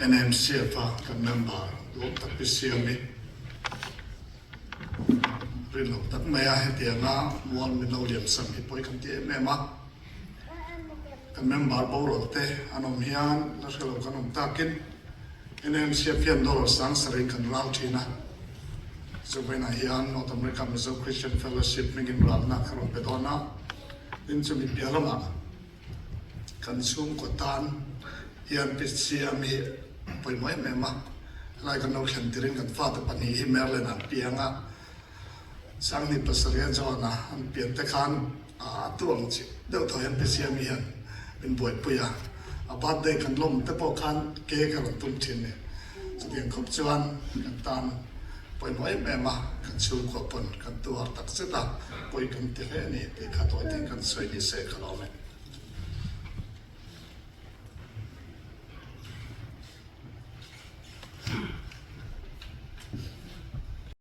NMCF-a kan member duhawm tak pi Siami rin loh tak mai a, hetianga mual min lo liamsan hi pawi kan ti em em a. Kan member boral te an awm hian la hre lo kan awm takin NMCF hian dollar sang sarih kan ral thin a. Zovainah hian North America Mizo Christian Fellowship hmingin ralna ka rawn pe dawn a, tin chumi piah lamah kan chhungkaw tan hian PCM hi a pawimawh em em a, helai kan lo thlen tirin kan fate pahnih hi Maryland ah an piang a, Sangni pasarih a John a an pian te khan a tu ang chi deuh tho hian PCM hian min buaipui a, a birthday kan lawm te pawh khan cake a rawn tum thin ni. Chutiang khawp chuan kan tan pawimawh em em a, kan chhungkua pawn kan tuar tak zet a, pawi kan ti hle a ni tih kha tawi tin kan sawi ni se ka lawm e.